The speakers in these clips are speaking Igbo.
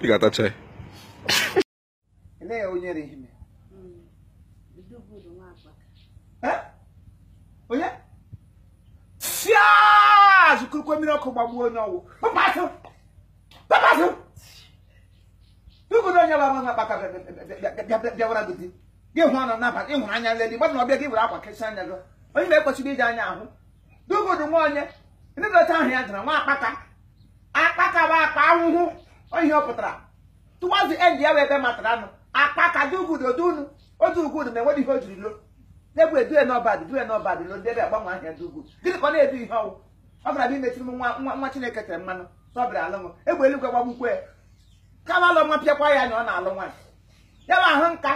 Ị ga-atacha ya. Elee onye rere ime? Onye? Fịa! Zụkụrụkwe mmiri ọkụ gbagbuo onye ọwụ. Papasụ! Papasụ! Dugudu onye gbara nwa akpaka bịawara gị di. Gị hụ ọnụ n'abalị, ịhụrụ anya leli, gbadụ na ọbịa gị were akwa kesịa anya gị. Onye na-ekwesịrị iji anya ahụ. Dugudu nwa onye, ndị dọta ahụ ya dara nwa akpaka. Akpaka bụ akpa ahụhụ. Ihe ọ pụtara towards the end ya wee ebe matara anụ akpaka dugudu odunu otu ugudu ma enweghị ihe o jiri lo n'egwu edue n'ọbadị due n'ọbadị lo ndị ebe agbanwe ahịa dugudu gịnị ka ọ na-edu ihe ọwụ ọ gara bịa imechiri m nwa nwa Chineke tere mmanụ sọbịrị alụṅụ egbe eluigwe gbagbukwe ya kama alụ nwa pịakwa ya anya ọ na-alụ nwaanyị ya bụ ahụ nka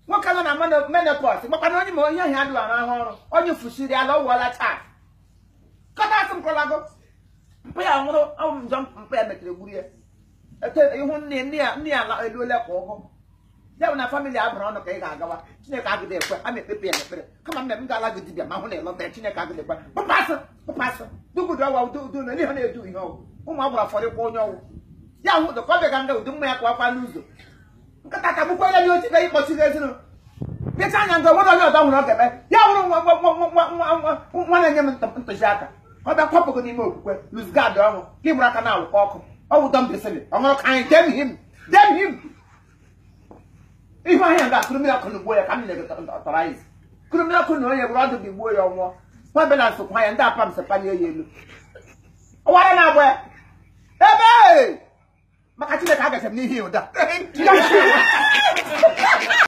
nwoke nọ na menopause gbakwana onye ma onye ahụ adịghị arụ ahụ ọrụ onye fusiri ala ọ wụọla taa kọta asị m kọlago mpa ya nwụrụ ọnwụ njọ mpa ya mechara gburu ya ete ihu nne ya nne ya eluola kwa ụgwọ ya bụ na famili abụrụ ọnụ ka ị ga-agawa Chineke agịdị ekwe a ma ekpepe ya n'ekpere kama nna m ga-ala gị dibịa ma hụ na ịlọta ya Chineke agịdị ekwe pụpasị pụpasị dugudu ọwa udu na ihe na-edu ihe ọwụ ụmụ agbara fọrịkwa onye ọwụ ya hụ ka ọ bịa nga ụdị mma ya kwa n'ụzọ nkịta ka bụkwa ya otu be ịkpọchiri ezinụlọ pịcha anya nga onwere onye ọzọ hụrụ ọ ga-eme ya hụrụ nwa nwa na-enye m ntụziaka ọ bịa kwapụgo n'ime okwukwe luzgad ọnwụ ka ịgbara aka na-awụkọ ọkụ ọwụ dọmbesịrị ọṅụrụ ka anyị dem him dem him ihu ahịa nga kụrụ mmiri ọkụ na ugbo ya ka m nyere tọrọ anyị kụrụ mmiri ọkụ na onye were ọdụ gị gbuo ya ọnwụọ nwa belans kwa ya ndị apam sị palie ya elu ọwara na-agba ya ebe maka Chineke agacha m n'ihi ụda.